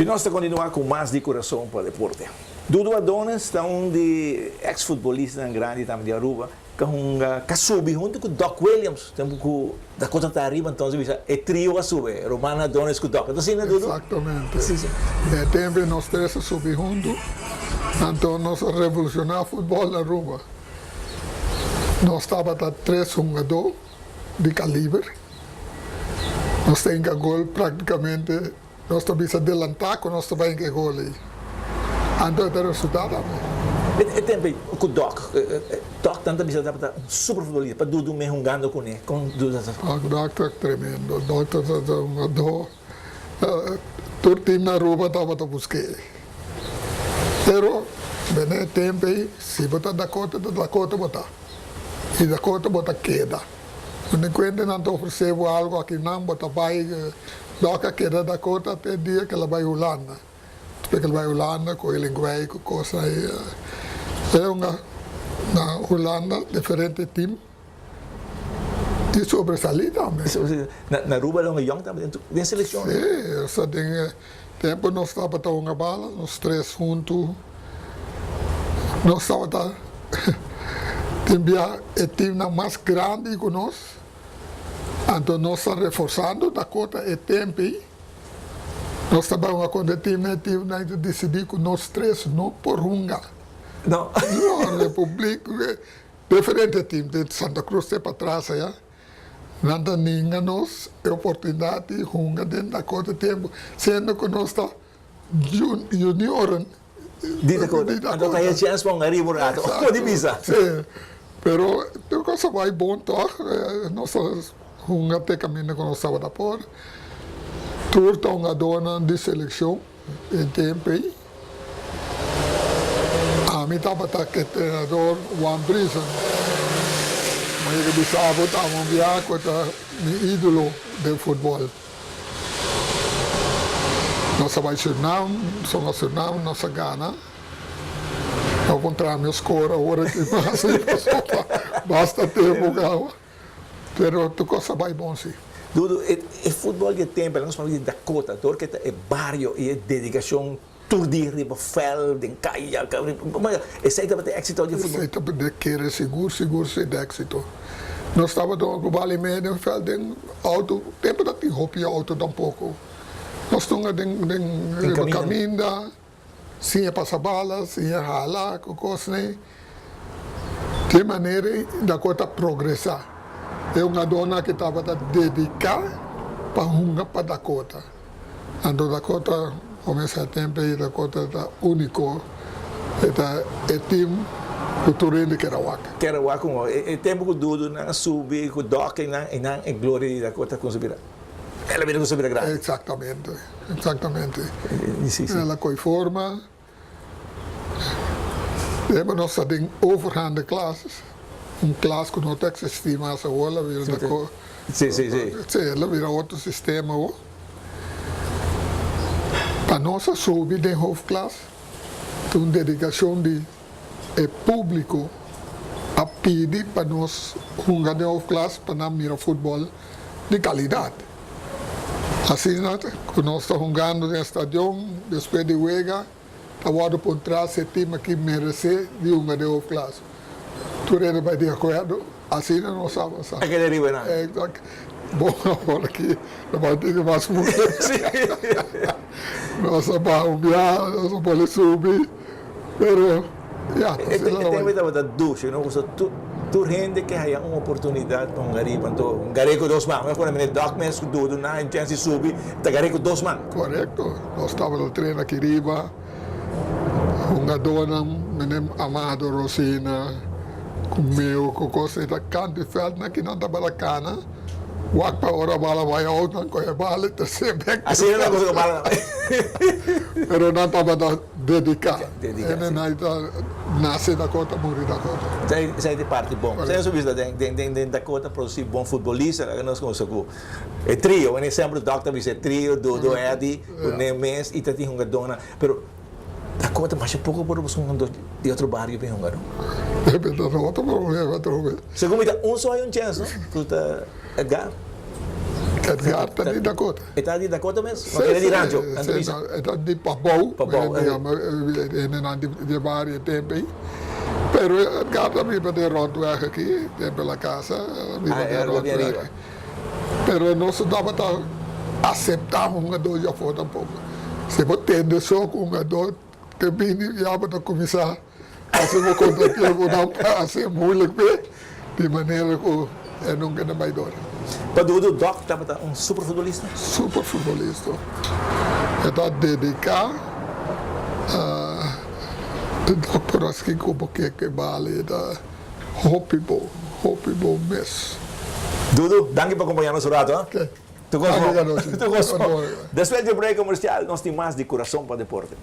I nos ta kontinuá ku mas di Kurason pa Deporte. Dudu Adonis ta un di eks futbolistanan grandi tambe di Aruba ku a hunga ku a subi huntu ku Doc Williams tempu ku Dakota ta ariba entonces bisa e trio a subi Romano Adonis ku Doc. Ta asina Dudu? Exactamente. E tempu nos tres a subi huntu anto nos a revoluciona futbol na Aruba. Nos tabata tres hungadó di kaliber. Nos ta hinka gol praktikamente nos ta bisa delantá ku nos ta bai hinka e gol ei. Anto e ta resultá tambe. E tempu ei ku Doc, Doc nan ta bisa tabata un super futbolista, pa Dudu me hungando kuné, kon Dudu ta. Doc ta tremendo, Doc ta un hungadó. Tur team na Aruba tabata busk'é. Pero bene e temp ei, si bo ta Dakota, ta Dakota bo ta. I Dakota bo ta keda. Un di kuenta nan ta ofresé bo algu aki nan, bo ta bai. Dòk a keda Dakota te dia ku el a bai Hulanda. Despues ku el bai Hulanda ku Hillingwei ku kos ei, el a hunga na Hulanda diferente team. I sobresalí tambe. Na Aruba lo yong tambe den seleccion. Sí, esa den e tempo nos tabata hunga bala, nos tres huntu nos tabata tin bia e teamnan mas grandi ku nos, anto nos ta reforsando Dakota e tempo ei, nos ta bai hunga kontra e teamnan, e teamnan ta disidí ku nos tres no por hunga. No. No, Republiek. Diferente team den Santa Cruz te patras aya, nan ta ninga nos e oportunidad di hunga den Dakota tempo, siendo cu nos ta junioren di Dakota. Anto ta haya chance pa hunga riba un rato, por di bisa. Si, pero tur cos a bay bon toch, nos a hunga te caminda cu nos tabata por. Tur ta hungadornan di seleccion den tempo ey. Ami tabata ku e trenador Juan Brison. Mi a yega bisa bo ta un bia ku ta mi ídolo den futbòl. Nos a bai Surinam, son a Surinam nos a gana. No kontra mi a skor awor aki mas pasobra basta tempu kaba. Pero tur kos a bai bon si. Dudu, e futbol di e tempu, nos papia di Dakota, dor ke ta e bario i e dedikashon tur dia riba vèlt, den kaya, esei tabata e éksito di e futbol? Esei tabata e kere sigur, sigur si di éksito. Nos tabata ora ku bali medio den vèlt den outo, tempu ta tin hopi outo tampoko. Nos tunga den riba kaminda. Siña pasa bala, siña hala ku kosnan. Di e manera ei Dakota a progresá. E hungadónan aki tabata dediká pa hunga pa Dakota. Anto Dakota kuminsá e tempu ei Dakota ta úniko, e ta e tim ku tur hende kere wak. Kere wak un ora. E tempu ku Dudunan a subi ku Dòkingnan, einan e gloria di Dakota a kuminsá bira. El a bira ku su bira grandi. Exactamente, exactamente. El a koy forma. Deba nos ta den overgaande klas, un klas ku no ta eksistí mas awor, el a bira ta ko. Sí, sí, sí. Sí, el a bira otro sistema awor. Pa nos a subi den hoofdklas, ta un dedikashon di. E públiko a pidi pa nos hunga den hoofdklas pa nan mira futbòl di kalidat. Asina ku nos ta hungando den stadion despues di wega ta wòrdu puntrá si e tim aki meresé di hunga den hoofdklas. Tur hende bai di akuerdo, asina nos a avansa. A keda riba nan. Bon awor aki no bai tin mas mucha. Nos a baha un biaha, nos a pone subi. Pero, ya, E tempo tabata dushi, no? Pasobra tur, tur hende ke haya un oportunidat pa hunga riba, anto un gar'é ku dos man. Mi a pone mene Doc mes ku Dudu nan e chèns di subi, ta gar'é ku dos man. Korekto. Nos tabata trena aki riba, hungadónan, mene Amado Rosina, ku Meo, ku kos ei ta kanta e vèldnan ki nan tabata kana. Wak pa ora bala bai out nan kohe bala i terse bek. Asina nan kusa ku bala nan. Pero nan tabata dediká. Hende nan ta nase Dakota muri Dakota. Esei ta e parti bon. Esei nos a bisa den Dakota produsí bon futbolista. Laga nos kuminsá ku e trio. Un ehempel Dòkter a bisa e trio, Dodo, Eddy, ku Nen mes i ta tin hungadónan. Pero Dakota masha poko por busca un hungadó di otro bario pa e hunga no. Debe ta otro problema atrobe. Segun mi ta un so hay un chens no, cu ta Edgar. Edgar ta di Dakota. E ta di Dakota mes? No kere di Rancho, nan ta bisa. E ta di Pabou, Pabou, eh. Hendenan di e bario e tempo ei. Pero Edgar ta biba den Rondweg aki, tempo el a casa, el a biba den Rondweg. Pero nos no tabata acepta hungador di afo tampoco. Si bo tende so cu hungador te bini ya bo ta cuminsa haci bo contratiemponan pa haci moeilijk p'e, di manera cu e nunca na bay dor. Pa Dudu, Doc tabata un super futbolista? Super futbolista. E ta dedica Doctor Aski cu bo ke cu e bali e ta. Hopi bon, hopi bon mes. Dudu, danki pa kompañá nos un rato, ha? Ok. Tur kos Danki bon. Ganochi. Tur kos bon. Despues di e break komersial, nos tin mas di Kurason pa Deporte.